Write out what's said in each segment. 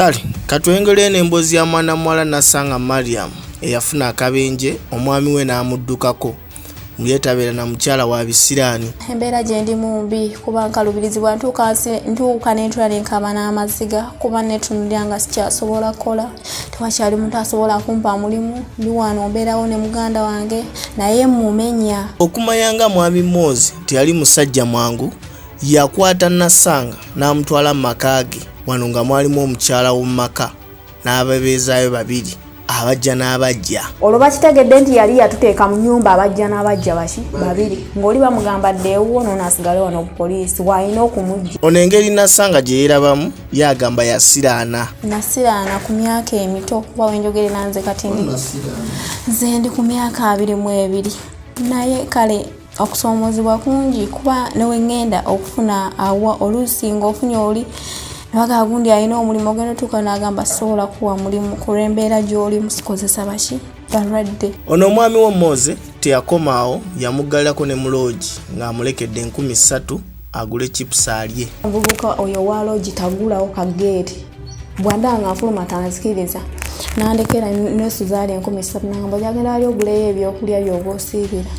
Kale katwengere eno emboozi ya mwana muwala Nassanga Mariam eyafuna akabenje omwami we n'amuddukako. Muli tabeera na mukyala wa bisiraani. Embeera gye ndimu mbi kuba nkalubirizibwa, ntuuka nentula nenkaba n'amaziga kuba netunulira nga sikyasobola kukola, tewakyali muntu asobola kumpa mulimu. Ndi wano mbeerawo ne muganda wange naye mumenya. Okumanya nga mwami Moze teyali musajja mwangu, yakwata Nassanga n'amutwala mu maka ge wano nga mwalimu omukyala w'omu maka n'ababeezaayo babiri, abajja n'abajja. Olwo bakitegedde nti yali yatuteeka mu nnyumba abajja n'abajja baki babiri, ng'oli bamugamba dda ewuwo n'ono asigale wano ku poliisi w'alina okumujja. Ono engeri Nassanga gye yeerabamu yagamba yasiraana. Nasiraana ku myaka emito kuba wenjogerera nze kati nze ndi ku myaka 22, naye kale okusoomoozebwa kungi kuba ne wengenda okufuna awa oluusi ng'ofunye oli nebagaa gundi alina omulimu, ogenda otuuka n'agamba sobola kuwa mulimu ku lw'embeera gy'olimu, sikozesa baki balwadde. Ono omwami wo Moze teyakomaawo, yamuggalirako ne mu loogi ng'amulekedde 3000 agule chips alye. Omuvubuka oyo wa loogi tagulawo kageeti, bw'andaba nga nfuluma tanzikiriza, nandekera nesuzaali 3000 nagamba gyagenda ali oguleyo ebyokulya by'oba osiibira.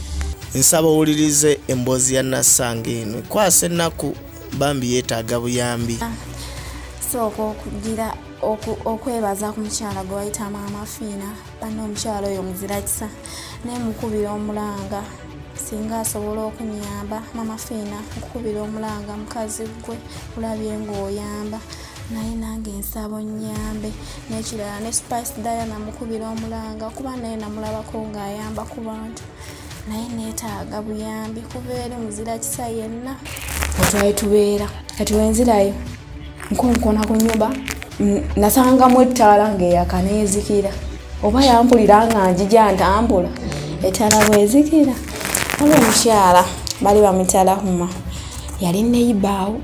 Nsaba owulirize emboozi ya Nassanga eno ekwasa ennaku, bambi yeetaaga buyambi. Sooka okugira okwebaza ku mukyala gwe bayita Maama Fiina. Banna omukyala oyo muzira kisa, naye mukubira omulanga singa asobola okunyamba. Maama Fiina, nkukubira omulanga, mukazi gwe olabye ng'oyamba, naye nange nsaba onnyambe. N'ekirala ne Spice Diana mukubira omulanga kuba naye namulabako ng'ayamba ku bantu, naye neetaaga buyambi kuva eri muzira kisa yenna. Wetwali tubeera kati wenzirayo nkonkona ku nyumba, nasangamu ettaala ng'eyaka n'ezikira, oba yampulira nga njija ntambula ettaala bwezikira. Waliwo omukyala bali bamuyita Rahuma, yali neyibaawo,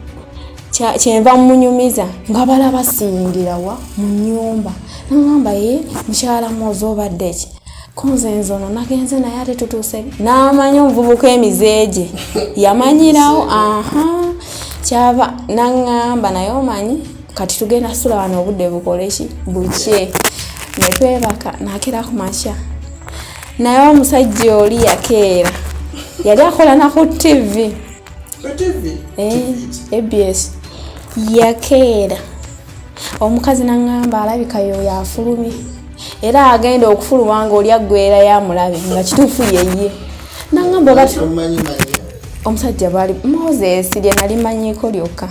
kyenva mumunyumiza nga balaba siyingira wa mu nyumba, nagamba ye mukyala Moze obadde ki? Kunze nzono nagenze naye ate tutuuse n'amanya omuvubuka emize gye yamanyirawo. Aha, kyava naŋŋamba naye omanyi kati tugenda sula wano obudde bukole ki bukye, netwebaka. Nakera ku makya naye omusajja oli yakeera, yali akola na ku TV ABS, yakeera omukazi naŋŋamba alabika yoyo afulumye, era agenda okufuluma nga oli aggwera yamulabe nga kituufu yeye. Naŋŋamba oba omusajja bali Moses lye nali manyiiko lyokka.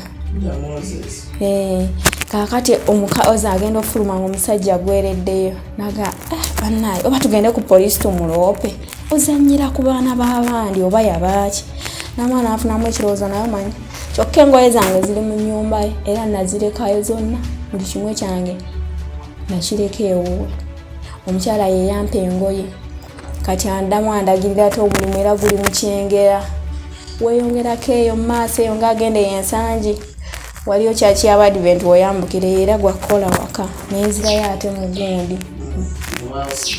Kaakati omukazi agenda okufuluma nga omusajja agwereddeyo, naga bannaye oba tugende ku poliisi tumuloope, ozannyira ku baana b'abandi oba yabaaki. Namwana afunamu ekirowoozo naye omanyi kyokka engoye zange ziri mu nnyumba ye era nazirekayo zonna, buli kimwe kyange nakireka ewuwe. Omukyala yeyampa engoye, kati andamu andagirira ate omulimu era guli mu Kyengera, weeyongerako eyo mu maaso eyo ng'agenda eyo Ensangi waliyo kyaki y'Abadiventi, woyambukira eyo era gwakukola waka. Nenzirayo ate mu gundi,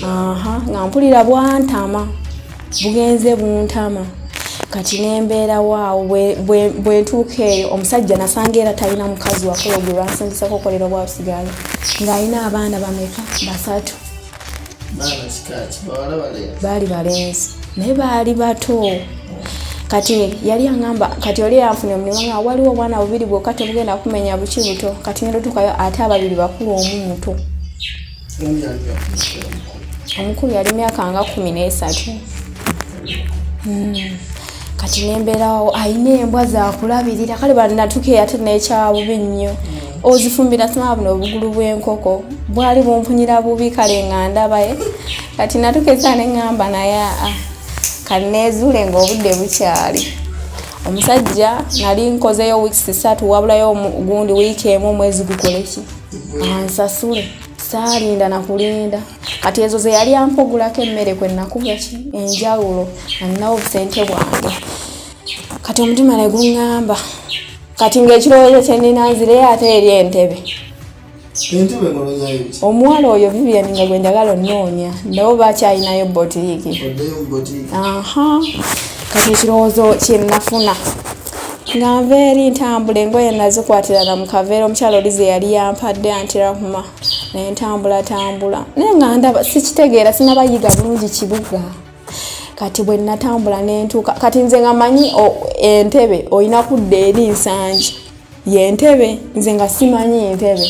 aha, nga mpulira bwantama, bugenze buntama. Kati nembeerawo awo, bwe ntuuka eyo omusajja nasanga era talina mukazi wakola ogwe lwansindisako okolera obwabusigaalo, ng'alina abaana bameka? Basatu. Baali balenzi naye baali bato. Kati yali aŋamba kati oli yanfuna omulimu nga waliwo obwana bubiri bwokka tebugenda kumenya buki buto. Kati ngenda otuukayo ate ababiri bakulu, omu muto. Omukulu yali myaka nga 13. Kati nembeerawo, alina embwa zakulabirira. Kale banatuke ate nekyabubi nnyo, ozifumbira sima buno obugulu bw'enkoko bwali bumpunyira bubi. Kale nga ndabaye kati natukeza neŋŋamba naye aa kaneezuule ng'obudde bukyali. Omusajja nali nkozeyo weeks 3, wabulayo gundi wiiki emu omwezi gukole ki ansasule. Saalinda nakulinda. Kati ezo ze yali ampogulako emmere kwe nakuba ki enjawulo nalinawo obusente bwange. Kati omutima ne guŋŋamba kati ng'ekirowoozo kye nnina nzireyo ate eri Entebe, omuwala oyo Vivian nga gwe njagala onoonya, nabo bakyalinayo botiiki. Aha, kati ekirowoozo kye nafuna Nga nva eri ntambula, engoye nazikwatirana mu kaveera omukyalo oli ze yali yampadde anti Rahuma, naye ntambula tambula naye nga ndaba sikitegeera, sinabayiga bulungi kibuga. Kati bwe natambula nentuuka, kati nze nga manyi entebe olina kudda eri Nsangi yentebe, nze nga simanyi entebe.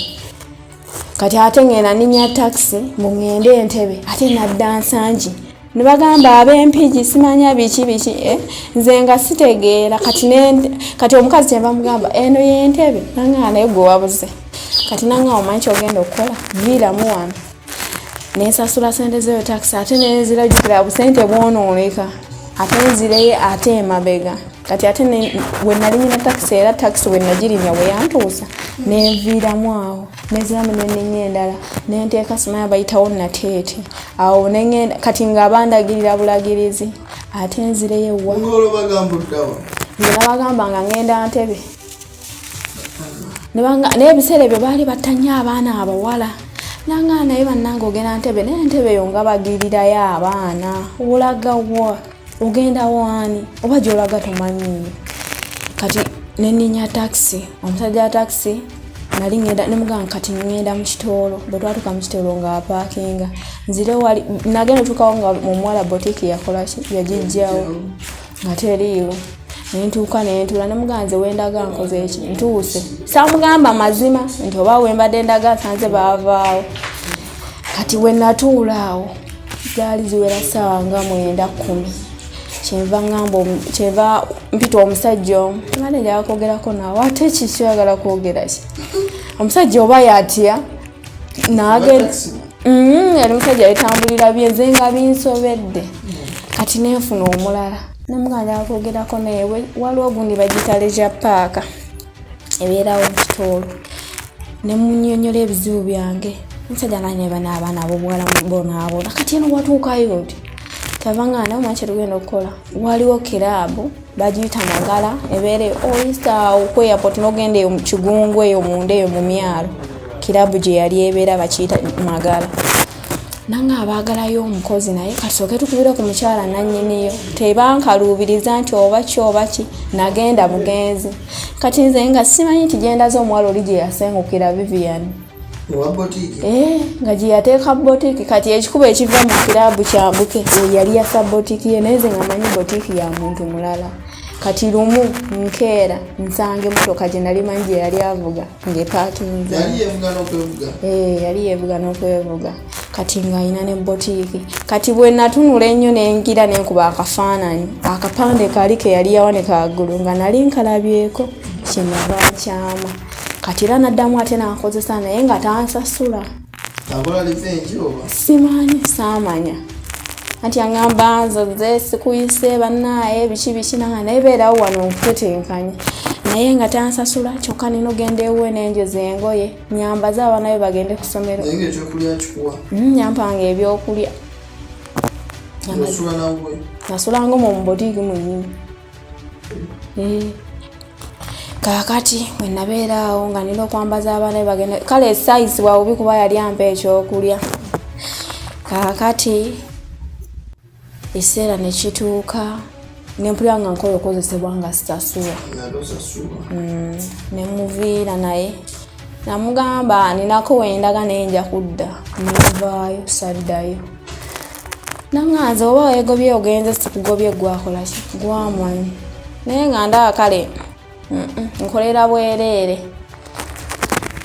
Kati ate ngenda ninya takisi mbu ngende Entebe, ate nadda Nsangi, ne bagamba ab'Empigi simanya biki biki, eh? Nze nga sitegeera. Kati omukazi kyenva mugamba eno y'Entebe, nangaa naye gwe wabuze. Kati nangaa omanyi kyogenda okukola, viiramu wano. Nensasula sente zeyo takisi, ate nenzirajukira busente bwonooneka, ate nzireyo ate emabega. Kati ate we nalinyina takisi, era takisi we nagirinya we yantuusa, nenviiramu awo, nenziramu neninya endala, nenteeka simanya bayitawo Nateete awo nengenda. Kati nga bandagirira bulagirizi, ate nzireyo ewa nze nabagamba nga ngenda Ntebe. Naye ebiseera ebyo baali batta nnyo abaana abawala. Nanga naye bannange ogenda Ntebe, naye Entebe eyo nga bagirirayo abaana, olagawa, ogenda waani, oba gyolaga tomanyiiyo. Kati neninya takisi, omusajja wa takisi nali ngenda nemugamba kati ngenda mu Kitoolo. Bwe twatuuka mu Kitoolo nga apaakinga, nzire wali nagenda otuukawo nga omuwala botiiki yakolaki, yagijjawo nga teriiwo. Nentuuka nentula, nemugamba nze wendaga nkoze eki, ntuuse. Samugamba mazima nti oba wembadde ndaga nsanze baavaawo. Kati wenatuula awo zaali ziwera ssaawa nga 9, 10. Kyenva ngamba, kyenva mpita omusajja omu, mbadde njagala kwogerako naawe. Ate kiki oyagala kwogera ki? Omusajja oba yatya nagenda, yali musajja yetambulira bye, nze nga binsobedde. Kati nenfuna omulala, nemugamba njagala kwogerako naye, waliwo ogundi bagiyita Leisure Park ebeerawo mu Kitoolo. Nemunyonyola ebizibu byange. Omusajja nanye bana abaana abobuwala bonaabona. Kati eno watuukayo nti kyava nga naye omanyi kyetugenda okukola, waliwo kiraabu bagiyita Magala, ebeere oyisa awo ku airport n'ogenda eyo mu Kigungu, eyo munda eyo mu myalo, kiraabu gye yali ebeera bakiyita Magala. Nange abaagalayo omukozi, naye kasooke tukubire ku mukyala nannyiniyo, tebankaluubiriza nti oba ki oba ki. Nagenda bugenzi. Kati nze nga simanyi nti gyendaze omuwala oli gye yasengukira Vivian nga gye yateeka botiiki. Kati ekikuba ekiva mu kiraabu kyambuke yali yasa botiiki ye, naye nze nga manyi botiiki ya muntu mulala. Kati lumu nkeera nsanga emotoka gye nali manyi gye yali avuga ng'epaakinze. Yali yeevuga n'okwevuga. Kati ng'alina ne botiiki. Kati bwe natunula ennyo nengira nenkuba akafaananyi, akapande kali ke yali yawanika waggulu nga nali nkalabyeko, kyenava nkyama. Kati era naddamu ate nankozesa, naye nga tansasula. Simanyi, saamanya anti aŋŋamba nzoze sikuyise bannaaye biki biki, nanga naye beerawo wano nkutetenkanye, naye nga tansasula. Kyokka nina ogenda ewuwe nenjoza engoye, nyambaze abaana be bagende ku ssomero. Nyampanga ebyokulya, nasulanga omwo mu botiiki mwennyini. Kaakati bwe nabeera awo nga nina okwambaza abaana be bagenda, kale saayisibwa bubi kuba yali ampa ekyokulya. Kaakati ekiseera ne kituuka nempulira nga nkola okozesebwa nga sasula, nemuviira, naye namugamba ninako wendaga naye nja kudda. Nenvaayo saddayo. Nanganze oba wegobye ogenze, sikugobye, gwakolaki gwamanyi, naye nga ndaba kale nkolera bwereere.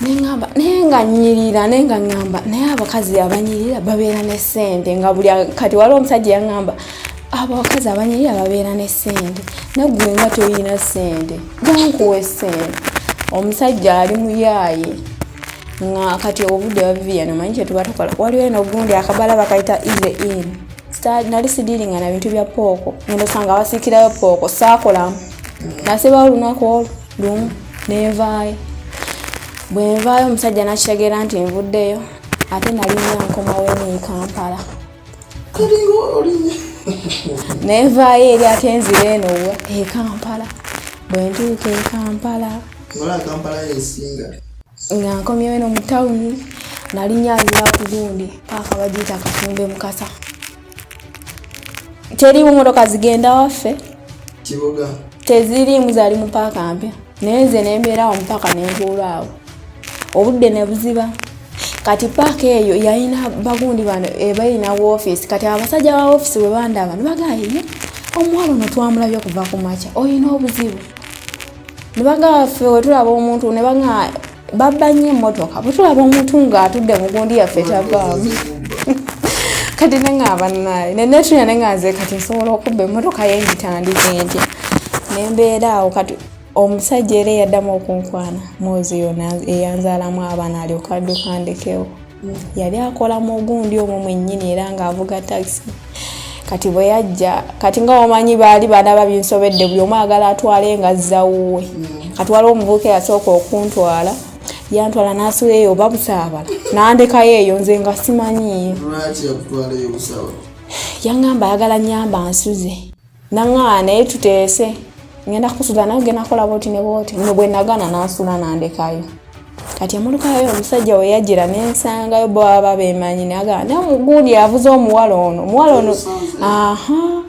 Neŋamba naye nga nyirira, naye nga ŋŋamba naye abakazi abanyirira babeera ne ssente, nga buli kati waliwo omusajja yaŋŋamba abakazi abanyirira babeera ne ssente, naggwe nga toyina ssente, gankuwa essente. Omusajja ali muyaaye nga kati obudde wa Vivian omanyi kyetuba tukola, waliwo eno gundi akabala bakayita Easy In. Nali sidiiringa na bintu bya pooko, ngenda osanga basiikirayo pooko, saakolamu, nasibawo olunaku olwo lumu nenvaayo. Bwe nvaayo omusajja nakitegeera nti nvuddeyo, ate nalinya nkomawo eno e Kampala. Nenvaayo eri ate nzira eno wa e Kampala. Bwe ntuuka e Kampala nga nkomyewo eno mu tawuni, nalinya nzira ku gundi paaka bagiyita Kafumbe Mukasa, teriimu motoka zigenda waffe. Kibuga. Teziriimu, zaali mu paaka mpya, naye nze nembeera awo mupaka nentuula awo, obudde ne buziba. Kati paaka eyo yalina bagundi bano ebalina woofiisi. Kati abasajja ba woofiisi bwe bandaba ne bagamba, "Ye omuwala ono twamulabye kuva ku makya, olina obuzibu?" Ne bagamba, "Ffe we tulaba omuntu," ne bagamba, "babba nnyo emmotoka, bwe tulaba omuntu ng'atudde mu gundi yaffe tavaamu." Kati neŋŋamba naye nenetunya, neŋŋa nze kati nsobola okubba emmotoka ye, ngitandike ntya? Nembeera awo. Kati omusajja era eyaddamu okunkwana, Mozi yona eyanzaalamu abaana, alyoka adduka ndekewo. Yali akola mu gundi omwo mwennyini era ng'avuga takisi. Kati bwe yajja, kati nga omanyi baali baana babinsobedde, buli omu agala atwale nga azza wuwe. Kati waliwo omuvubuka eyasooka okuntwala, yantwala n'asula eyo oba Busaabala, n'andekayo eyo nze nga simanyiiyo. Lwaki yakutwalayo Busaabala? Yaŋŋamba ayagala nyamba nsuze, naŋŋaa naye tuteese, ngenda kusuza naye ogenda kukola bwoti ne bwoti. No bwe nagaana n'asula n'andekayo. Kati emmotoka yayo omusajja we yajjira nensangayo, bo baba bemanyi, nagamba naye omugundi avuze omuwala ono, omuwala ono, aha,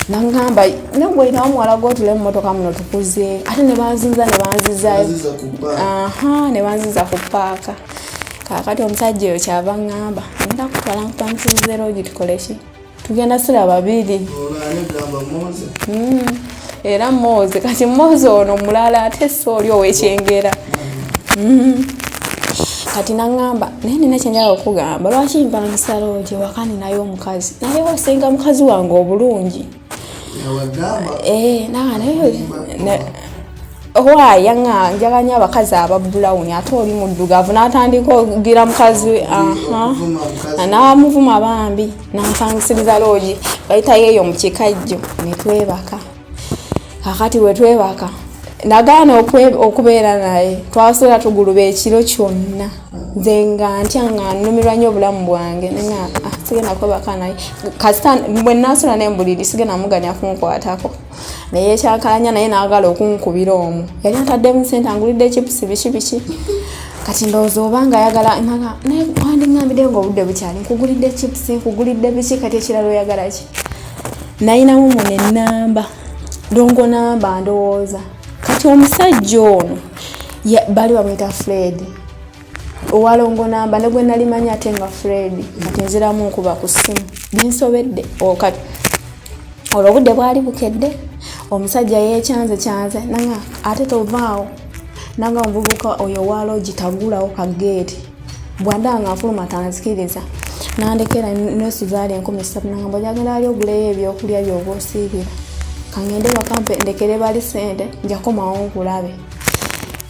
naŋŋamba nagwe olinawo omuwala gwotula emmotoka muno tukuze. Ate ne banziza, ne banzizayo. Aziza ku paaka. Aha, ne banziza ku paaka. Kaakati omusajja oyo kyava ŋŋamba, ngenda kutwala nkupangisize loogi, tukole ki, tugenda sula babiri. Olwo ani gamba Moze? Era Moze, kati Moze ono mulala, ate si oli ow'ekyengera. Kati naŋŋamba, naye nina kyenjala okugamba, lwaki mpangisa loogi, waka ninayo omukazi, naye wasenga mukazi wange obulungi. Yawagamba? Eh, naga naye why yaŋŋa njagala nnyo abakazi aba brown, ate oli muddugavu. N'atandika ogira mukazi we, aha. Okuvuma mukazi. N'amuvuma bambi, nampangisiriza loogi bayitayo eyo mu kikajjo, ne twebaka. Kakati bwe twebaka, nagaana okubeera naye, twasula tuguluba ekiro kyonna, nze nga ntya, nga nnumirwa nnyo obulamu bwange, nenga, "Ah, sigenda kwebaka naye, kasita bwe naasula nembuliri sigenda muganya kunkwatako." Naye ekyankalanya, naye naagala okunkubira omwo, yali ataddemu sente, angulidde chipusi, biki biki. Kati ndowooza oba nga ayagala naga, naye wandiŋŋambidde nga obudde bukyali, nkugulidde chipusi, nkugulidde biki, kati ekirala oyagala ki? Nayinamu muno enamba, wrong number ndowooza. Kati omusajja ono baali bamwyita Fred, owa wrong number, ne gwe nali manyi ate nga Fred. Kati nziramu nkuba ku ssimu, binsobedde. Kati olwo obudde bwali bukedde, omusajja yeekyanze kyanze, nanga ate tovaawo, nanga omuvubuka oyo wa loogi tagulawo kageeti, bwandaba nga nfuluma tanzikiriza, nandekera nesu zaali 3000, nangamba ojagenda ali oguleyo ebyokulya byoba osiibira, kangende wakampe ndekere bali sente, njakomawo nkulabe.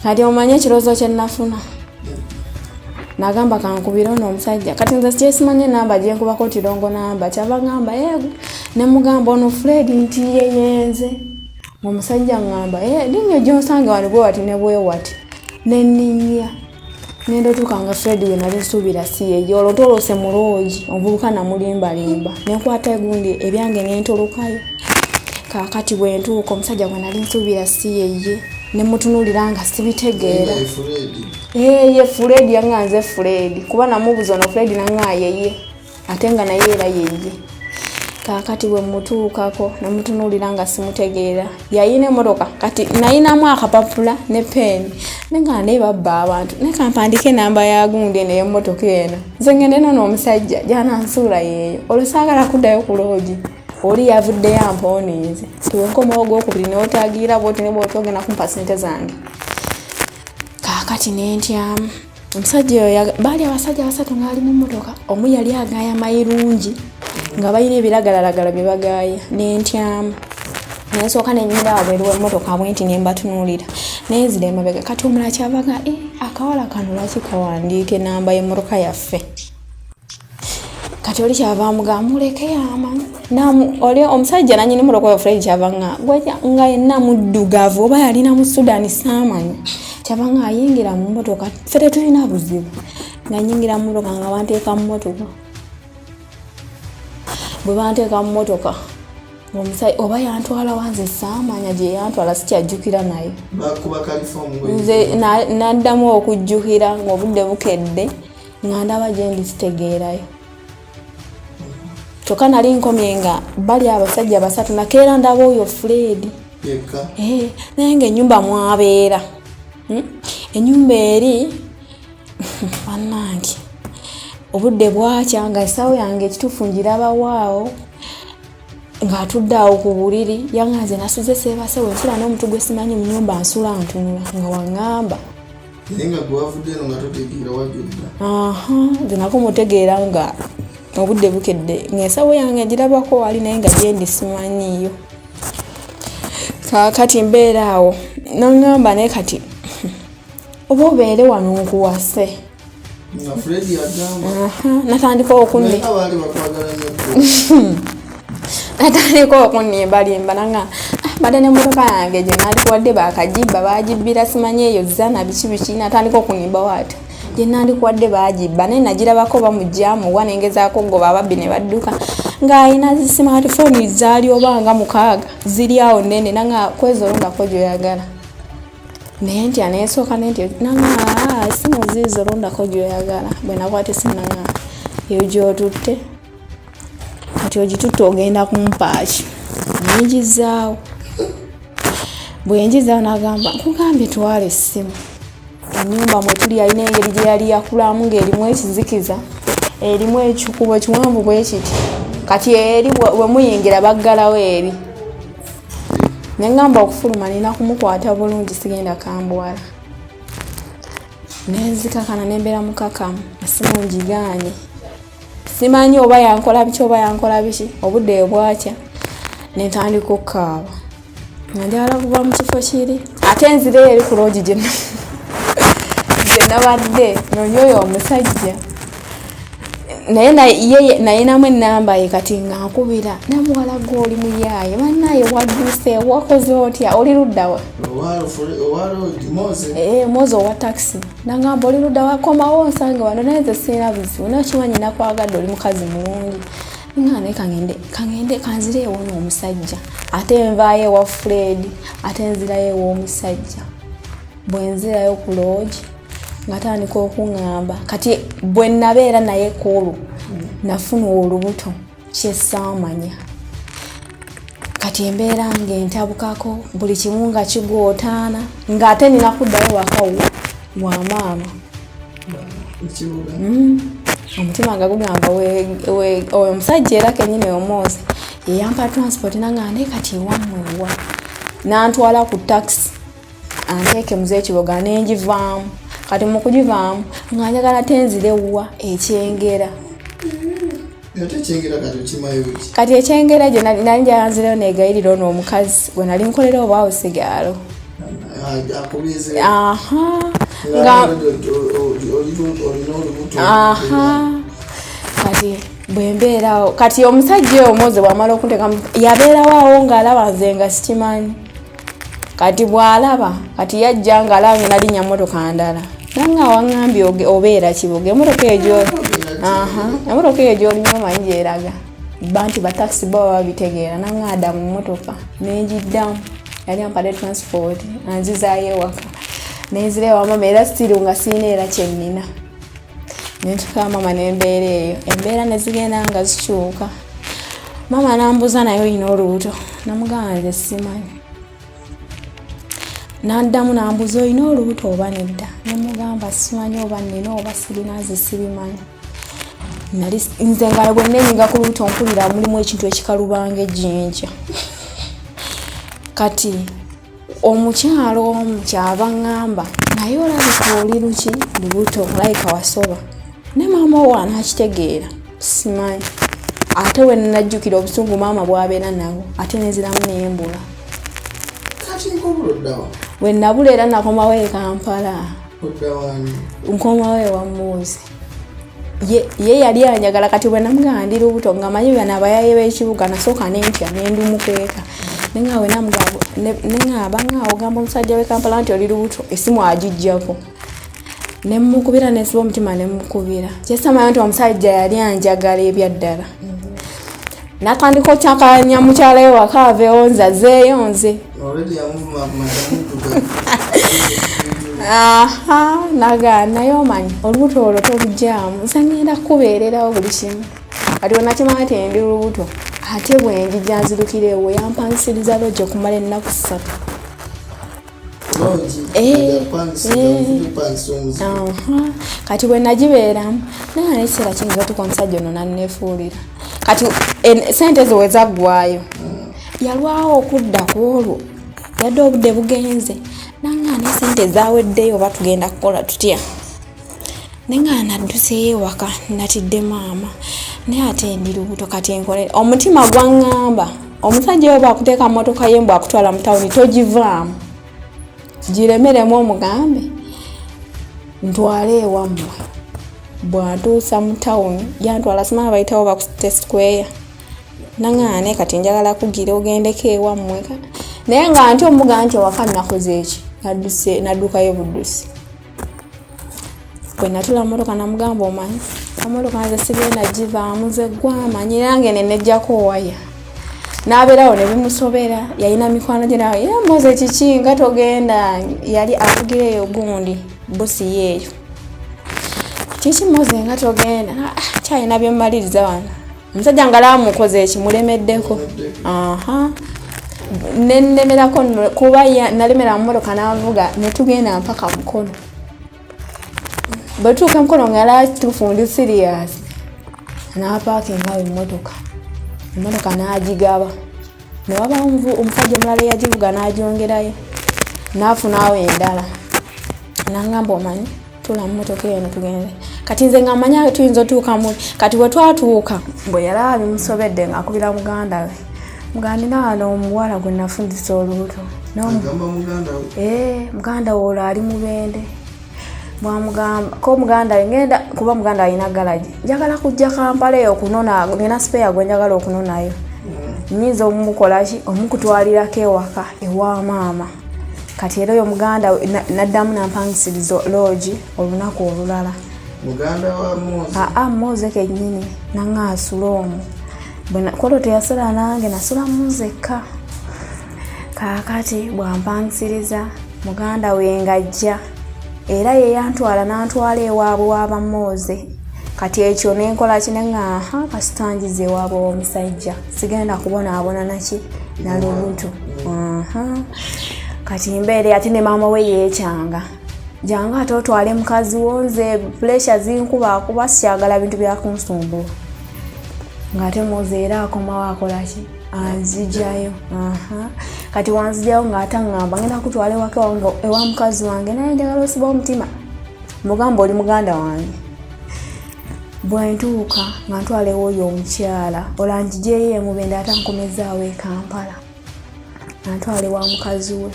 Kati omanye ekirowoozo kye nafuna, nagamba kankubire ono omusajja. Kati nze kyesimanye enamba gyenkubako nti wrong number, kyava ngamba yego, nemugamba ono Fred nti yeyenze omusajja, ngamba, "Eh, linnya gyonsange wano bwe wati ne bwe wati." Neninnya ngenda otuuka nga Fred we nali nsuubira si yeye. Olwo ntolose mu loogi, omuvubuka namulimbalimba, nenkwata egundi ebyange nentolokayo. Kaakati bwe ntuuka, omusajja gwe nali nsuubira si yeye, nemutunuulira nga sibitegeera. Ye Fred. Eh, ye Fred, yanga nze Fred, kuba namubuza ono Fred, nanga yeye, ate nga naye era yeye. Kaakati bwe mutuukako nemutunuulira nga simutegeera, yayina emmotoka. Kati nayinamu akapapula ne peeni, nenga naye babba abantu, naye kampandike enamba ya gundi eno ey'emmotoka eno, nze ngende nono omusajja gyanansuula yeeyo. Olwo saagala kuddayo ku loogi, oli yavuddeyo ampooniize tiwenkomawo ogwokubiri neotagiira bwoti ne bwoti ogenda kumpa sente zange. Kaakati nentyamu omusajja oyo, baali abasajja basatu ngaali mu mmotoka, omu yali agaaya mayirungi nga balina ebiragalalagala bye bagaaya. Nentyamu, nensooka nenyingira wabweru wemmotoka bwe nti nembatunuulira, nenzira emabega. Kati omulala kyavaga, "Eh, akawala kano lwaki kawandiika enamba y'emmotoka yaffe?" Kati oli kyava amugamba, "Muleke yamanyi." Oli omusajja nanyini mmotoka oyo Fred kyava nga gweja nga yenna muddugavu oba yalina mu Sudan saamanya, kyava nga ayingira mu mmotoka, ffe tetulina buzibu. Nga nyingira mu mmotoka, nga banteeka mu mmotoka. Bwe banteeka mu mmotoka, omusajja oba yantwala wanze saamanya gye yantwala, sikyajjukira naye. Bakuba kalifomu. Nze naddamu okujjukira ng'obudde bukedde, nga ndaba gye ndi sitegeerayo. Kyokka nali nkomye nga bali abasajja basatu, nakeera ndaba oyo Fred. Eh, naye nga enyumba mwabeera Enyumba eri bannange obudde bwakya nga esawo yange ekituufu ngirabawaawo ng'atudde awo ku buliri yanga nze nasuze seebase wensula n'omuntu gwe simanyi mu nyumba nsula ntunula nga waŋŋamba nze nako mutegeera nga obudde bukedde ng'ensawo yange ngirabako wali naye nga gyendi simanyiiyo Kaakati mbeera awo n'aŋŋamba naye kati oba obeere wano nkuwase. Nga Fred yagamba. Natandika okunni. Naye baali bakwagala nnyo. Natandika okunnimbalimba nanga ah, mbadde n'emmotoka yange gye nandikuwadde baakagibba baagibbira simanyi eyo zana biki biki natandika okunnimba waati gye nandikuwadde baagibba naye nagirabako bamugyamuwa nengezaako okugoba ababbi ne badduka ng'alina zi smartphone zaali oba nga mukaaga ziri awo nene nanga kwezi olondako gyoyagala naye ntya nensooka nentya nanga ah, esimu ziizo olondako gyoyagala bwe nakwata esimu nanga eyo gyotutte kati ogitutte ogenda kumpaaki nengizaawo bwenjizaawo nagamba nkugambye twala essimu Ennyumba mwe tuli yalina engeri gye yali yakulamu ng'erimu ekizikiza, erimu ekikubo kiwanvu bwe kiti. Kati eri bwe muyingira baggalawo eri. Ne ŋŋamba okufuluma nina kumukwata bulungi sigenda kambwala. Ne nzikakana ne mbeera mukakamu, essimu ngigaanye. Simanyi oba yankola biki oba yankola biki, obudde bwe bwakya ne ntandika okukaaba. Nga njagala kuva mu kifo kiri ate nzireyo eri ku loogi gye nabadde noonye oyo omusajja naye ye nayinamu ennamba ye kati nga nkubira namuwala gwe oli muyaaye bannaaye wadduse wakoze otya oli luddawa eh, moze owa takisi nangamba oli luddawa komawo nsange wano naye nze sirina buzibu naye okimanyi nakwagadde oli mukazi mulungi nga naye kangende kangende kanzire ewono omusajja ate nvaayo ewa Fred ate nzirayo ew'omusajja bwe nzirayo ku loogi nga tandika okuŋŋamba kati bwe nabeera naye kwolwo nafuna olubuto kyesaamanya kati embeera ng'entabukako buli kimu nga kigootaana ng'ate nina kuddayo waka wa maama Omutima nga gugamba oyo omusajja era kenyini omwozi yeyampa transport nanga naye kati ewammwe wa nantwala ku taxi anteeke muzekiboga nengivaamu kati mukugivaamu nga njagala tenzire wa ekyengera kati ekyengera gye nali njagala nzireyo negayirira ono omukazi gwe nali nkolera obwawusigaalo kati bwembeerawo kati omusajja oyo omuwozi bwamala okunteka yabeerawo awo ng'alaba nze nga sikimanyi kati bw'alaba kati yajja ng'alaba nga nalinya motoka ndala nanga waŋambye obeera kibuga emotoka eyo emotoka eyo gyolinya omanyi gyeraga banti batakisi bo baba babitegeera nang'ada mu motoka nengiddamu yali ampadde transport anzizaayo ewaka nenzira ewa mama era still nga sirina era kyennina nentuka mama nembeera eyo embeera nezigenda nga zikyuka mama nambuuza naye olina olubuto namugamba nze simanyi naddamu nambuuza olina olubuto oba nedda nemugamba simanyi oba nina oba sirina nze sibimanyi nali nze nga bwe nenyiga ku lubuto mpulira mulimu ekintu ekikalubanga ejjinja kati omukyalo omu kyava ŋŋamba naye olabika oli luki lubuto olabika wasoba ne maama owo anakitegeera simanyi ate we najjukira obusungu maama bwabeera nabwo ate nenziramu nembula we nabula era nakomawo e Kampala nkomawo ewa Muzi ye yali anjagala kati bwe namugamba ndi lubuto nga manyi bano abayaye b'ekibuga nasooka nentya nendumukweka nenga we namugamba nengamba nga ogamba omusajja w'e Kampala nti oli lubuto esimu agijjako nemukubira nesiba omutima nemukubira kyesamanya nti omusajja yali anjagala ebyaddala natandika okyakanya mukyala we waka aveewo nze azeeyo nze aha naga naye omanyi olubuto olwo tolugyamu nze ngenda kukubeererawo buli kimu kati wenakimanya nti ndi lubuto Ate bwenjija nzirukira ewo, yampangisiriza lodge okumala ennaku 3. Eh, eh. Kati bwe nagibeeramu naye nekiseera kiyinza otuuka omusajja ono nanneefuulira. Kati sente ezo wezaggwayo, yalwawo okudda ku olwo, yadde obudde bugenze, nangaana sente zaweddeyo, oba tugenda kukola tutya? Naye nga nadduseeyo ewaka, natidde maama, naye ate ndi lubuto, kati nkole? Omutima gwaŋŋamba, omusajja oyo bwakuteeka mu motoka ye, mbw akutwala mu tawuni, togivaamu, giremeremu, omugambe ntwale ewammwe. Bwantuusa mu tawuni, yantwala simala bayitawo baku Square, naŋŋaana, naye kati njagala kugira ogendeko ewammwe. Naye nga nti omugaa nti ewaka nakoze eki, nadduse, naddukayo buddusi. Bwe natula motoka namugamba, omanyi amotoka nze sigenda givaamu, nze gwamanyi nange nenejjako waya. N'abeerawo ne bimusobera, yalina mikwano gye nawe, ye Moze kiki nga togenda? Yali avugira eyo gundi busi yeeyo. Kiki Moze nga togenda? Ah, kyalina byemmaliriza wano. Omusajja nga laamukoze eki, mulemeddeko, aha, nenemerako kuba nalemera mu motoka, nanvuga netugenda mpaka Mukono. Bwetuuka Mukono nga yala kituufu ndi serious, napaakinga awo emmotoka, emmotoka n'agigaba, newabawo omusajja omulala eyagivuga n'agyongerayo, n'afunaawo endala. Nangamba, omanyi tula mu motoka eno tugende. Kati nze nga manya tuyinza otuukamu. Kati bwe twatuuka, bwe yalaba bimusobedde, ng'akubira muganda we, mugandi naano omuwala gwe nafundisa olubuto. Eh, muganda we olwo ali Mubende. Bwamugamba ko muganda we, ngenda kuba muganda alina galagi, njagala kujja Kampala eyo okunona, nina spare gwe njagala okunonayo, nyinza omumukolaki, omukutwalirako ewaka ewa maama. Kati era oyo muganda naddamu nampangisiriza lodge olunaku olulala. Aa, Moze kennyini naŋa asula omwo. Kwolwo teyasula nange, nasula munzekka. Kaakati bwampangisiriza, muganda we ngajja era yeyantwala, nantwala ewaabwe waba Moze. Kati ekyo nenkola ki? Neŋŋaha, kasita njiza ewaabwe w'omusajja, sigenda kubonaabona naki nalubuto. Kati mbeere ate ne maama we yeekyanga, jangu ate otwale mukazi wo, nze pressure zinkuba akuba, sikyagala bintu byakunsumbuwa. Ng'ate Moze era akomawo, akolaki, anzijayo. Kati wanzijayo ng'ate aŋŋamba, ngenda kutwala ewaka ewa mukazi wange, naye njagala osiba omutima, mugamba oli muganda wange. Bwentuuka nga ntwala ewooyo omukyala olangijeyo emubende, ate ankomezaawo e Kampala, antwala ewa mukazi we.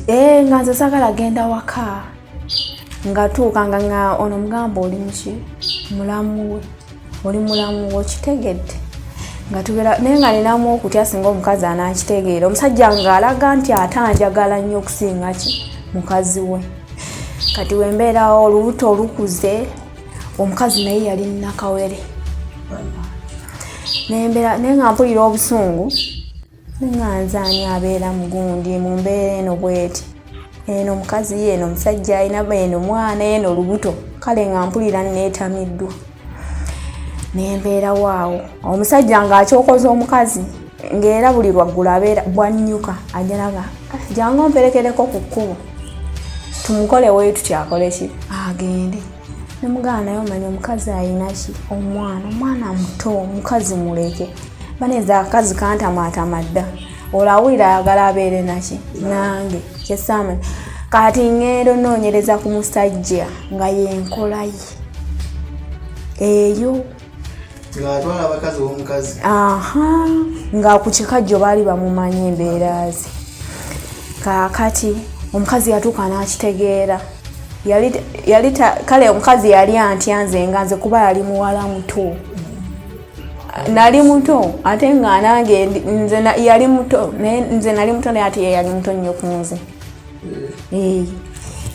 Eh, nga nze sagala genda waka. Nga tuuka nga ono mugamba, oli muki, mulamu we, oli mulamu we, okitegedde? Nga tubeera naye nga ninamu okutya singa omukazi anakitegeera. Omusajja ng'alaga nti ate anjagala nnyo okusinga ki mukazi we. Kati wembeerawo, olubuto olukuze, omukazi naye yali nakawere, nembeera naye nga mpulira obusungu, nga nze ani abeera mugundi mu mbeera eno bweti, eno omukazi ye, eno omusajja alina, eno mwana, eno olubuto. Kale nga mpulira neetamiddwa, nembeerawo awo. Omusajja ng'akyokoza omukazi, ng'era buli lwaggulo abeera bwannyuka ajalaga, ah, jangu omperekereko ku kkubo, tumukole weetu kyakole ki, agende. Nemugana, naye omanya omukazi ayina ki, omwana, omwana muto, omukazi muleke baneza, akazi kantamaatama dda, olwo awulira ayagala abeere naki nange kyesaamanya. Kati ŋŋenda onoonyereza ku musajja nga yenkola ye eyo. Ng'atwala abakazi b'omukazi. Aha, nga ku kikajjo baali bamumanyi embeera ze. Kaakati omukazi yatuuka n'akitegeera, yali kale omukazi yali antya nze nga nze, kuba yali muwala muto, nali muto, ate nga nange nze yali muto, naye nze nali muto, naye ate ye yali muto nnyo ku nze. Eh,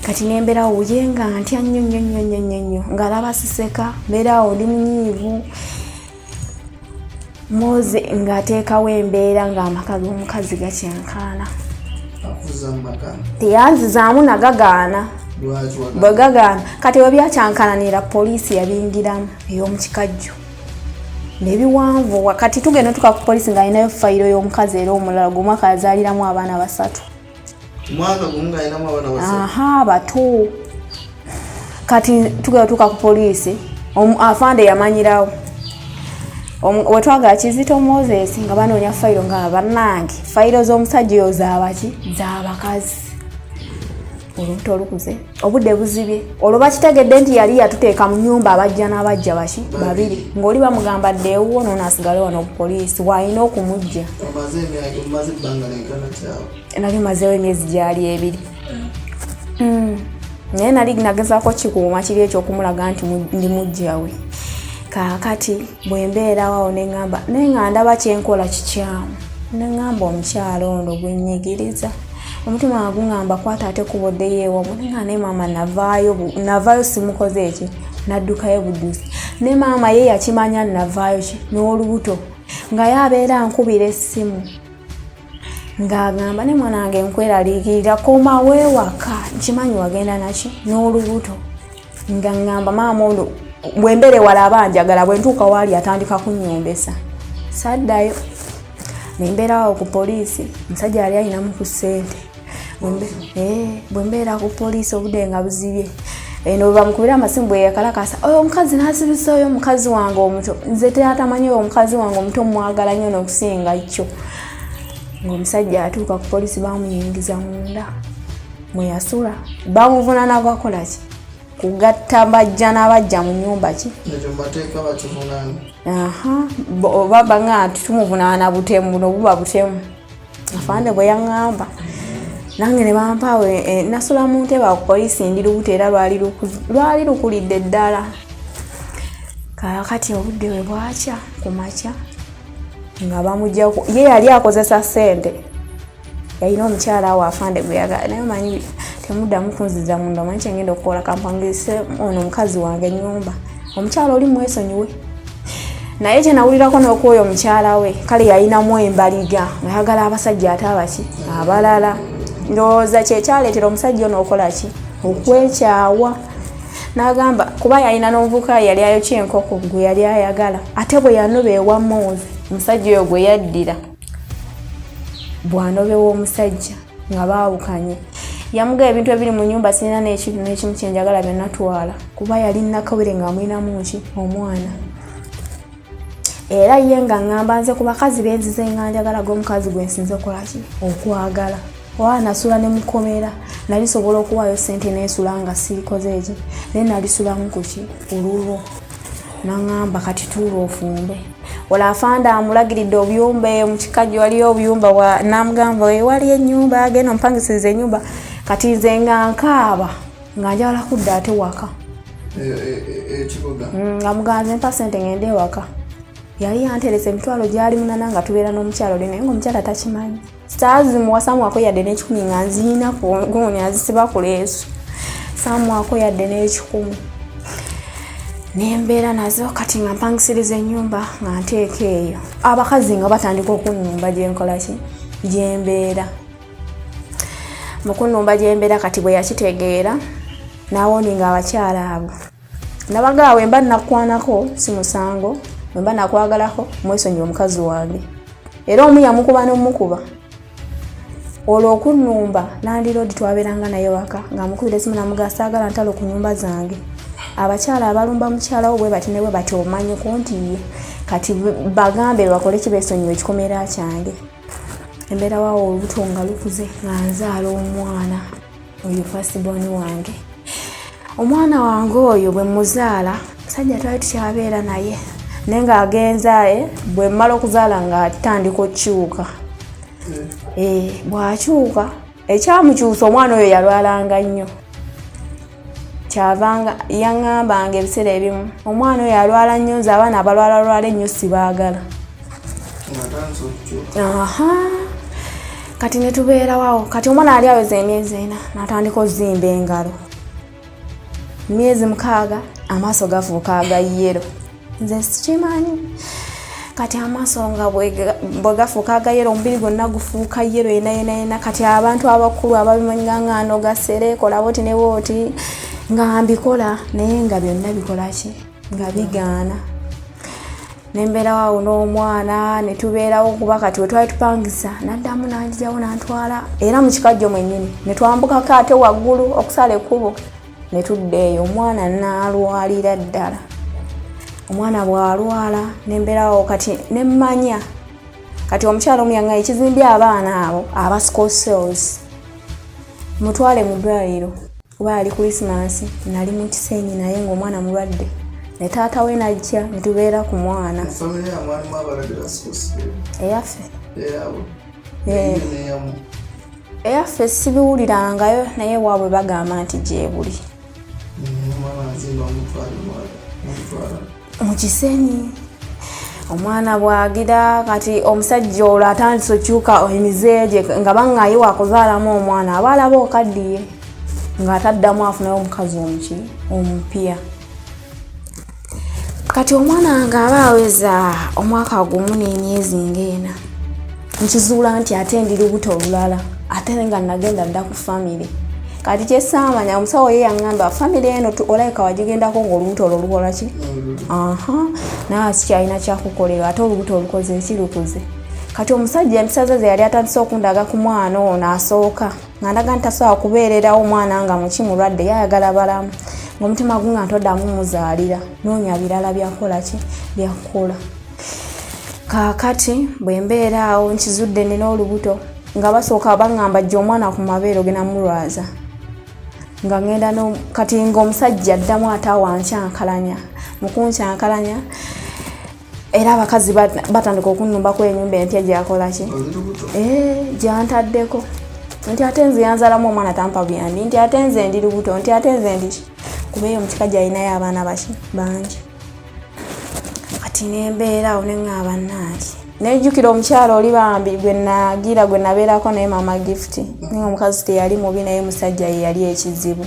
kati nembeerawo ye nga ntya nnyo nnyo nnyo nnyo nnyo nnyo, ng'alaba siseka, mbeerawo ndi munyiivu. Moze ng'ateekawo embeera ng'amaka g'omukazi gakyankaana. Akuza mu maka. Teyanzizaamu, nagagaana. Lwaki wagaana? Bwe gagaana, kati bwe byakyankalanira, poliisi yabingiramu ey'omukikajjo. Nebiwanvuwa kati tugenda tuka ku polisi ng'alinayo fayiro y'omukazi era omulala gwomwaka azaaliramu abaana basatu. Mwaka gumu ng'alinamu abaana basatu. Aha, bato. Kati tugenda tuka ku poliisi, afande yamanyirawo wetwagala Kizito Moses nga banoonya fayiro nga bannange fayiro z'omusajja oyo zabaki zabakazi. Olubuto olukuze, obudde buzibye, olwo bakitegedde nti yali yatuteeka mu nyumba abajja n'abajja baki babiri, ng'oli bamugamba dde ewuwo noono asigale wano ku poliisi waalina okumujja. Nali mazeewo emyezi gyali 2. Naye nali nagezaako kikuuma kiri ekyokumulaga nti ndi mujjawe. Kaakati bwe mbeerawo awo ne ŋŋamba, naye nga ndaba kyenkola kikyamu, ne ŋŋamba omukyala ono gwe nnyigiriza, omutima nga guŋŋamba kwata ate kuba oddeyo ewamwe. Naye nga naye maama navaayo, navaayo simukoze eki, naddukayo buddusi. Ne maama ye yakimanya navaayo ki n'olubuto, nga ye abeera ankubira essimu ng'agamba ne mwana wange nkweraliikirira, komawo ewaka, nkimanyi wagenda naki n'olubuto. Nga ŋŋamba maama ono bwe mbeera ewala aba njagala, bwe ntuuka waali atandika kunnyombesa. Saddayo, ne mbeerawo ku poliisi. Omusajja yali alinamu ku ssente. Bwe mbeera ku poliisi obudde nga buzibye, eno bwe bamukubira amasimu bwe yakalakasa oyo omukazi n'asibisa oyo omukazi wange omuto. Nze teatamanyi oyo omukazi wange omuto mwagala nnyo n'okusinga kyo. Ng'omusajja atuuka ku poliisi bamuyingiza munda mwe yasula, bamuvunaana gwakola ki, kugatta bajja n'abajja mu nnyumba ki. Ekyo mu mateeka bakivunaana. Aha, oba banga nti tumuvunaana butemu, buno buba butemu. Afande bwe yaŋŋamba nange ne bampaawo, nasula mu ntebe ku poliisi ndi lubuto, era lwali lukulidde ddala. Kaakati obudde bwe bwakya ku makya nga bamuggyako, ye yali akozesa ssente, yalina omukyala awo afande gwe yagala, naye omanyi temuddamu kunziza munda, omanyi kyengenda okukola, kampangise ono omukazi wange ennyumba, omukyala oli mwesonyiwe. Naye kyenawulirako n'okwoyo omukyala we kale yalinamu embaliga ngayagala abasajja ate abaki abalala. Ndowooza kyekyaleetera omusajja ono okola ki, okwekyawa, n'agamba kuba yalina n'omuvubuka yali ayokya enkoko gwe yali ayagala, ate bwe yanoba ewa Moozi omusajja oyo gwe yaddira bw'anobewa omusajja nga baawukanye, yamugaa ebintu ebiri mu nyumba sirina n'ekintu n'ekimu kyenjagala byonna twala, kuba yali nakawere ng'amulinamu ki omwana. Era ye nga ŋŋamba nze ku bakazi benzize nga njagala g'omukazi gwe nsinze okukola ki okwagala, oba nasula ne mukomera nali sobola okuwaayo ssente nensula nga sirikoze eki, naye nalisulamu ku ki olulwo. Naŋŋamba kati tuula ofumbe. Olwo afande amulagiridde obuyumba eyo mu kikajjo waliyo obuyumba, namugamba waliyo ennyumba, agenda ompangisiriza ennyumba. Kati nze nga nkaaba nga njagala kudda ate waka nga muganze mpa ssente ngende ewaka. Yali yanteresa emitwalo gyali 8 nga tubeera n'omukyalo oli, naye ng'omukyala takimanyi. Saazimuwa, saamuwako yadde n'ekikumi, nga nziina guuni azisiba ku leesu, saamuwako yadde n'ekikumi. Nembeera nazo kati nga mpangisiriza ennyumba nga nteeka eyo abakazi nga batandika okunnumba gyenkola ki gyembeera, mu kunnumba gyembeera. Kati bwe yakitegeera n'awoninga abakyala abo, nabagamba bwe mba nakwanako si musango, bwe mba nakwagalako mwesonyiwe omukazi wange. Era omu yamukuba n'omukuba olwo okunnumba. Landiroodi twabeeranga naye waka ng'amukubira esimu namugaa saagala ntalo ku nyumba zange, abakyala abalumba mukyala wo bwe bati ne bwe bati, omanyiko nti ye kati bagambe bakole ki beesonyiwe ekikomera kyange. Embeera waawo olubuto nga lukuze nga nzaala omwana oyo firstborn wange. Omwana wange oyo bwe muzaala, musajja twali tukyabeera naye, naye ng'agenza bwe mmala okuzaala ng'atandika okukyuka. Bw'akyuka ekyamukyusa omwana oyo yalwalanga nnyo, kyavanga yaŋŋambanga ebiseera ebimu omwana oyo alwala nnyo, nze abaana abalwalalwala ennyo sibaagala. Aha, kati ne tubeerawo. Kati omwana ali aweza emyezi 4 n'atandika ozimba engalo, myezi 6 amaaso gafuuka aga yellow, nze sikimanyi. Kati amaaso nga bwe gafuuka aga yellow, omubiri gwonna gufuuka yellow yena yena yena. Kati abantu abakulu ababimanyi nga ngano gasere kola bwoti ne bwoti, nga mbikola naye nga byonna bikola ki nga bigaana. Nembeerawo awo n'omwana ne tubeerawo, kuba kati we twali tupangisa n'addamu n'anjijawo n'antwala era mu kikajjo mwennyini, ne twambukako ate waggulu okusala ekkubo ne tudda eyo. Omwana n'alwalira ddala. Omwana bw'alwala nembeerawo, kati nemmanya kati omukyala omu yaŋŋaye ekizimbye abaana abo aba sickle cells, mutwale mu ddwaliro. Kuba yali Krisimansi, nali mu Kisenyi, naye ng'omwana mulwadde, ne taata we najja ne tubeera ku mwana. Eyaffe eyaffe sibiwulirangayo, naye waabwe bagamba nti gyebuli mu Kisenyi. Omwana bwagira kati omusajja olwo atandise okyuka emize gye, nga baŋŋaye wakuzaalamu omwana, aba alaba okaddiye ng'ataddamu afunayo omukazi omuki omupya. Kati omwana nga aba aweza omwaka 1 n'emyezi ng'ena, nkizuula nti ate ndi lubuto olulala, ate nga nagenda dda ku famire. Kati kyesaamanya, omusawo ye yaŋŋamba famire eno olabika wagigendako ng'olubuto olwo lukola ki, aha, naye sikyalina kyakukolera, ate olubuto olukoze eki, lukuze. Kati omusajja empisa ze ze yali atandise okundaga ku mwana ono asooka, nga ndaga nti tasobola kubeererawo omwana nga muki mulwadde, yayagala balamu, ng'omutima gwe nga ntoddamu muzaalira, noonya birala byakukola ki, byakukola. Kaakati bwe mbeera awo nkizudde nina olubuto, nga basooka baŋŋamba jja omwana ku mabeere ogenda mulwaza, nga ŋŋenda. Kati ng'omusajja addamu ate awankyankalanya, mu kunkyankalanya era abakazi batandika okunnumbako enyumba empya gyakola ki, gyantaddeko, nti ate nze yanzalamu omwana tampa buyambi, nti ate nze ndi lubuto, nti ate nze ndi kuba eyo mu kika gyalinayo abaana baki bangi. Kati nembeera awo neŋŋamba nange nejjukira omukyalo oli bambi gwe nagira gwe nabeerako naye, Mama Gift, naye omukazi teyali mubi, naye musajja ye yali ekizibu.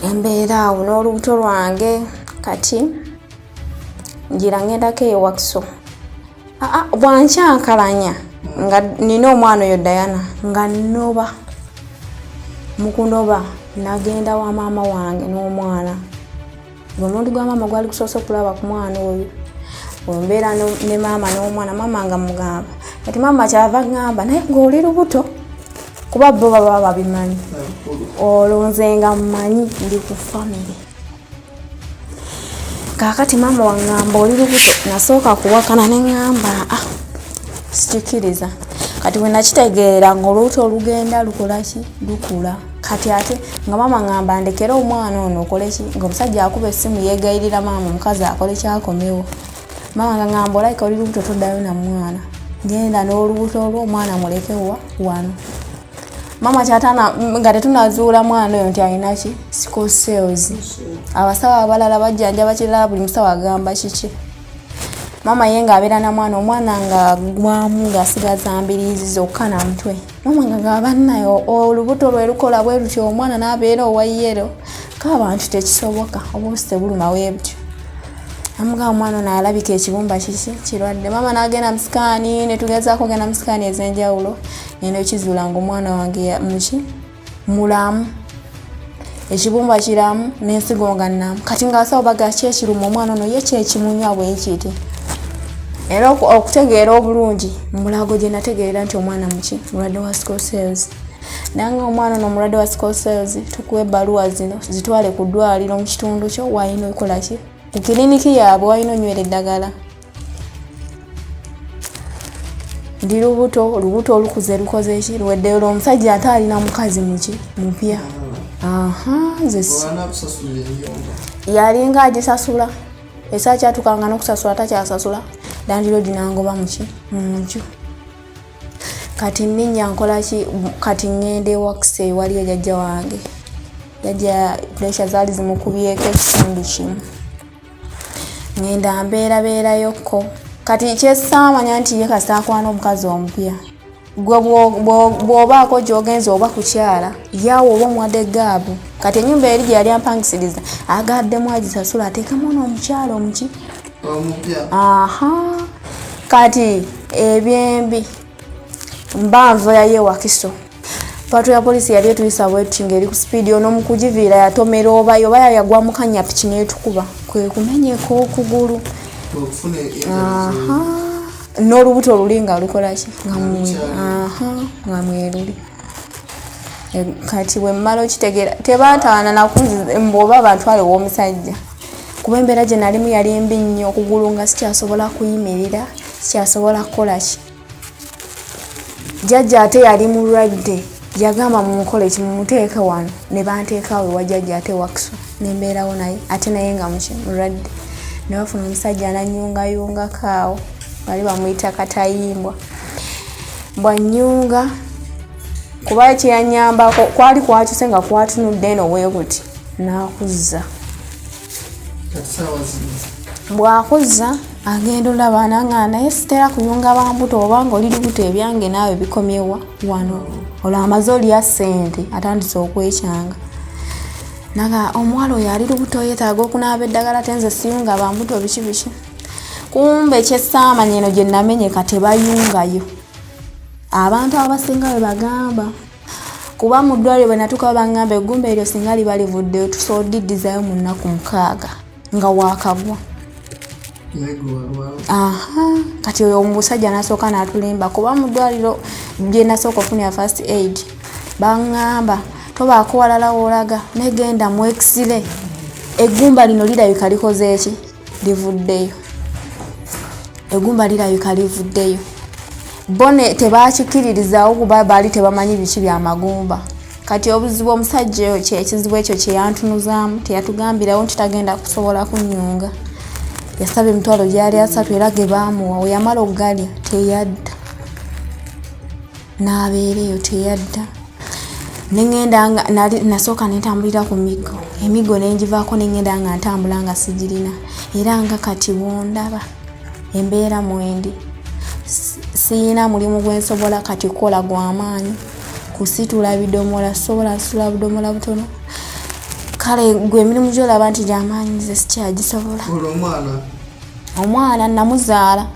Embeera awo n'olubuto lwange, kati ngira ŋŋendako eyo Wakiso. Bwankyankalanya nga nina omwana oyo Diana, nga nnoba mu kunoba, nagenda wa maama wange n'omwana. Gwe omuntu gwa maama gwali gusoose okulaba ku mwana oyo. Ombeera ne maama n'omwana, maama nga mugamba kati maama kyava ŋŋamba naye ng'oli lubuto, kuba bo baba babimanyi, olwo nze nga mmanyi ndi ku famire. Kaakati maama waŋŋamba oli lubuto, nasooka kuwakana ne ŋŋamba, ah, sikikiriza. Kati bwe nakitegeera ng'olubuto olugenda lukola ki, lukula, kati ate nga maama ŋŋamba ndekere omwana ono okole ki, ng'omusajja akuba essimu yeegayirira maama omukazi akole kyakomewo. Maama nga ŋŋamba olabika oli lubuto, toddayo na mwana, genda n'olubuto olwo, omwana muleke wa wano. Maama kyatana nga tetunazuula mwana oyo nti alina ki, sickle cells. Abasawo abalala bajjanjaba kirala, buli musawo agamba kiki. Maama ye ng'abeera na mwana, omwana nga gwamu ng'asigaza mbiriizi zokka na mutwe. Maama nga gaba naye olubuto lwe lukola bwe lutyo, omwana n'abeera owa yero, k'abantu tekisoboka, obuusi tebuluma bwe butyo. Amugamba omwana ono alabika ekibumba kiki kirwadde. Maama n'agenda mu scan, ne tugezaako ogenda mu scan ez'enjawulo, ngenda okizuula nga omwana wange muki mulamu, ekibumba kiramu n'ensigo nga nnamu. Kati ng'abasawo baga ki ekiruma omwana ono ye kyekimunywa bwe kiti. Era okutegeera obulungi mulago gye nategeera nti omwana muki mulwadde wa sickle cells. Nange omwana ono omulwadde wa sickle cells, tukuwa ebbaluwa zino zitwale ku ddwaliro mu kitundu kyo, walina okola ki, ku kiriniki yaabwe walina onywera eddagala. Ndi lubuto, olubuto olukuze lukoze ki, luweddeyo. Lwo omusajja ate alina mukazi muki mupya. Aha, nze yalinga agisasula, esaa kyatukanga n'okusasula takyasasula, landiroodi nangoba muki munju. Kati nninnya nkola ki? Kati ŋŋenda ewakisa ewali jjajja wange. Jjajja pressure zaali zimukubyeko ekitundu kimu. Ŋŋenda mbeerabeerayokko. Kati kyesaamanya nti ye kasita akwana omukazi omupya, gwe bw'obaako gy'ogenze oba kukyala yaawe oba omuwadde gaabu. Kati ennyumba eri gye yali ampangisiriza agaddemu agisasula, ateekemu n'omukyala omuki aha. Kati ebyembi mba nva yayo Wakiso, patrol ya poliisi yali etuyisa bweti ng'eri ku sipiidi, ono mu kugiviira yatomera oba oba yagwa mu kanya, piki n'etukuba, kwe kumenyeka okugulu. N'olubuto luli nga lukola ki, nga mweruli. Kati bwe mmala okitegeera, tebantawana nakumbwoba bantwale ow'omusajja, kuba embeera gye nalimu yali mbi nnyo, okugulu nga sikyasobola kuyimirira, sikyasobola kukola ki. Jjajja ate yali mulwadde, yagamba mumukole ki, mumuteeke wano, ne banteekawo ewa jjajja ate wakiso, nembeerawo naye, ate naye nga muki mulwadde. Ne bafuna omusajja ananyungayungako awo, bali bamuyita Katayimbwa. Bwanyunga kuba kyeyanyambako kwali kwakyuse nga kwatunudde eno weekuti n'akuzza. Bw'akuzza agenda olaba nanga, naye sitera kuyunga bambuto, obanga oli lubuto, ebyange naawe bikomyewa wano. Olwo amaze olya ssente, atandise okwekyanga naga omuwala oyo ali lubuto, yeetaaga okunaaba eddagala, tenze siyunga bambuto, biki biki. Kumbe kyessaamanya eno gye namenyeka tebayungayo abantu abasinga bwe bagamba, kuba mu ddwaliro bwe natuuka bangamba eggumba eryo singa liba livuddeyo tusobola odiddizayo mu nnaku 6 nga waakagwa. Aha, kati oyo omusajja nasooka n'atulimba, kuba mu ddwaliro gye nasooka okufunira first aid baŋŋamba tobaako walala woolaga, negenda mu x-ray, eggumba lino lirabika likoze eki, livuddeyo, eggumba lirabika livuddeyo. Bo tebakikiririzaawo kuba baali tebamanyi biki byamagumba. Kati obuzibu omusajja oyo kyekizibu ekyo kyeyantunuzaamu, teyatugambirawo nti tagenda kusobola kunyunga. Yasaba emitwalo gyali 30, era ge baamuwa. We yamala okugalya teyadda, n'abeera eyo teyadda. Neŋŋenda nga nasooka nentambulira ku miggo, emiggo nengivaako, neŋŋenda nga ntambula nga sigirina. Era nga kati bwondaba embeera mwendi, siyina mulimu gwensobola kati kukola gw'amaanyi kusitula bidomola, sobola nsitula budomola butono. Kale gwe emirimu gyolaba nti gyamaanyi nze sikyagisobola. Omwana namuzaala,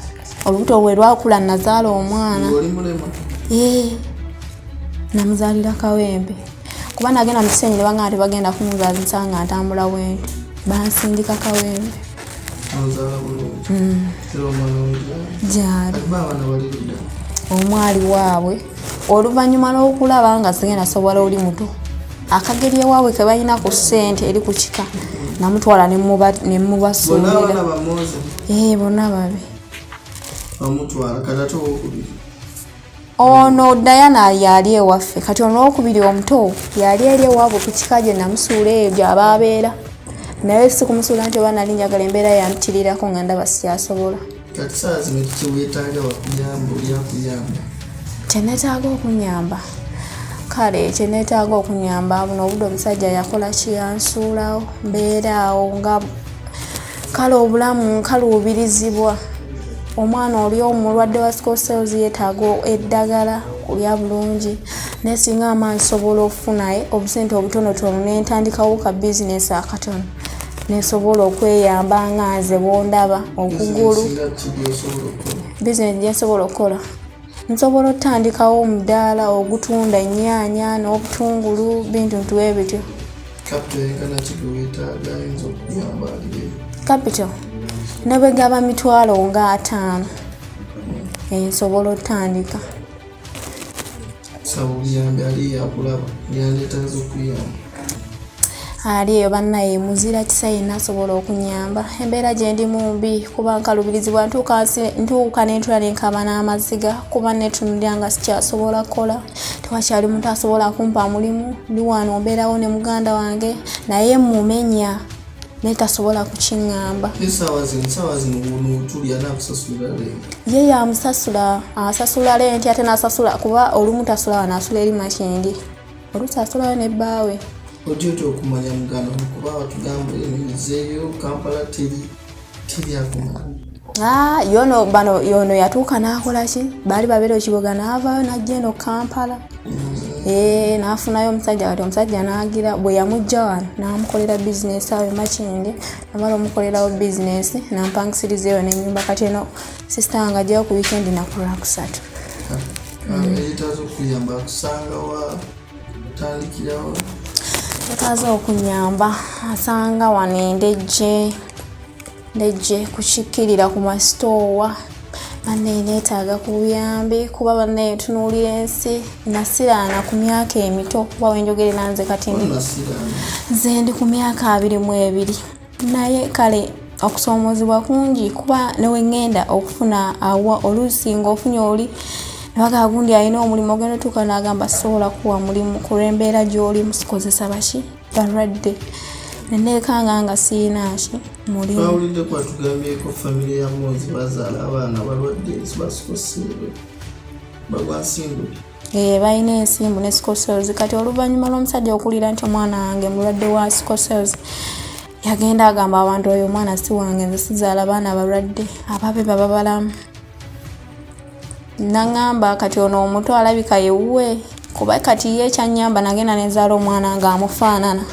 olubuto bwe lwakula nazaala omwana, namuzaalira Kawempe, kuba nagenda mu Kisenyi ne bagamba tebagenda kunzaalisa nga ntambula bwenti, bansindika Kawempe. Gyali omwali waabwe. Oluvannyuma lw'okulaba nga sigenda sobola, oli muto, akageri ewaabwe ke balina ku ssente eri ku kika, namutwala nemubasuulira bonna babe. Ono Diana yali ewaffe, kati ono owokubiri omuto yali eri ewaabwe ku kika gye namusuula, eyo gyaba abeera, naye si kumusuula nti oba nali njagala, embeera yampitirirako nga ndaba sikyasobola. Kyenetaaga okunyamba, kale kyenetaaga okunyamba, buno obudde omusajja yakola kiyansuulawo, mbeera awo nga kale obulamu nkaluubirizibwa. Omwana oli omulwadde wa sickle cells, yeetaaga eddagala, kulya bulungi, naye singa ama nsobola okufunaye obusente obutonotono nentandikawo ka bizinesi akatono nensobola okweyamba nga nze bwondaba okugulu. Bizinesi gyensobola okukola, nsobola otandikawo omudaala ogutunda ennyaanya n'obutungulu, bintu ntu ebityo. Capital ne bwe gaba 50,000 nga, nsobola otandika. Saba obuyambi, ali yakulaba yandyetaaze okuyamba. Ali eyo bannaye muzira kisa yenna asobola okunyamba, embeera gye ndimu mbi, kuba nkalubirizibwa, ntuuka nentula nenkaba n'amaziga, kuba netunulira nga sikyasobola kukola, tewakyali muntu asobola kumpa mulimu. Ndi wano mbeerawo ne muganda wange, naye mumenya naye tasobola kukiŋŋamba. Esaawa zino tuli anaakusasulira rent? Ye yamusasula, asasula rent ate nasasula, kuba olumu tasula wano, asula eri Makindi, oluusi asulayo ne bbaawe. Otya otya okumanya muganda wo, kuba watugamba emizeeyo Kampala teri teri akumanya? Ah, yono bano yono yatuuka n'akola ki, baali babeera Ekiboga, n'avaayo n'ajja eno Kampala. N'afunayo omusajja, kati omusajja n'agira bwe yamugja wano n'amukolera bizinesi awo Emakindi, namala omukolerawo bizinesi n'ampangisiriza eyo n'ennyumba. Kati eno sisita wange ajjayo ku wiikendi naku Lwakusatu. Eyetaaza okuyamba akusanga wa, tandikirawo? Yetaaza okunyamba asanga wano Endejje. Ndejje kukikkirira ku masitoowa. Bannaye neetaaga ku buyambi kuba bannaye ntunuulira ensi. Nasiraana ku myaka emito kuba wenjogerera nze kati nze ndi ku myaka 22, naye kale okusoomoozebwa kungi kuba ne wengenda okufuna awa oluusi ng'ofunye oli nebagaa gundi alina omulimu, ogenda otuuka n'agamba sobola kuwa mulimu ku lw'embeera gy'olimu, sikozesa baki balwadde, neneekanga nga siyina ki mulimu. Twawulidde kwatugambyeko famire ya Mozi bazaala abaana balwadde basikoseere bagwa nsimbu. Balina ensimbu ne sickle cells. Kati oluvannyuma lw'omusajja okuwulira nti omwana wange mulwadde wa sickle cells, yagenda agamba abantu oyo omwana si wange, nze sizaala baana balwadde, ababe baba balamu. Naŋŋamba kati ono omuto alabika yewuwe, kuba kati ye kyanyamba nagenda nezaala omwana ng'amufaanana.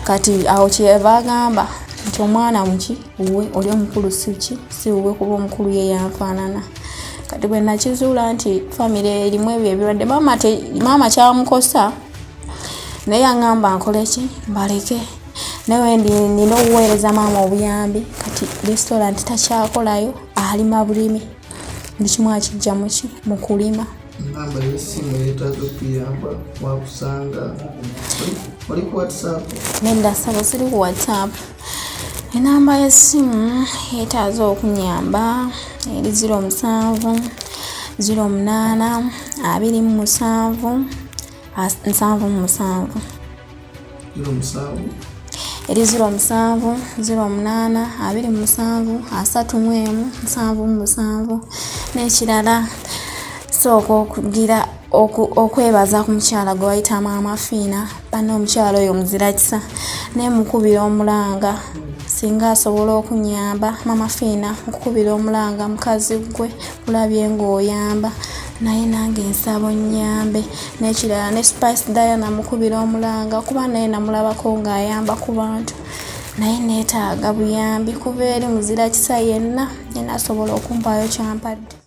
Kati awo kyeyava agamba nti omwana muki wuwe, oli omukulu siki si wuwe, kuba omukulu ye yanfaanana. Kati bwe nakizuula nti famire erimu ebyo ebirwadde, maama kyamukosa, naye yaŋŋamba nkole ki, mbaleke, naye nina okuweereza maama obuyambi. Kati restaurant takyakolayo, alima bulimi, buli kimu akijja muki mu kulima. Namba y'essimu yeetaaga okuyamba wakusanga, oli ku WhatsApp? Nedda ssebo, siri ku WhatsApp. Enamba y'essimu yeetaaga okunyamba eri 07 08 27 77. 07? Eri 07 08 27 31 77. N'ekirala, sooka okugira okwebaza ku mukyala gwe bayita Maama Fiina. Banna omukyala oyo muzira kisa, naye mukubira omulanga singa asobola okunyamba. Maama Fiina, nkukubira omulanga, mukazi gwe kulabye ng'oyamba, naye nange nsaba onnyambe. N'ekirala, ne Spice Diana mukubira omulanga kuba naye namulabako ng'ayamba ku bantu, naye neetaaga buyambi kuba eri muzira kisa yenna, yenna asobola okumpaayo kyampadde.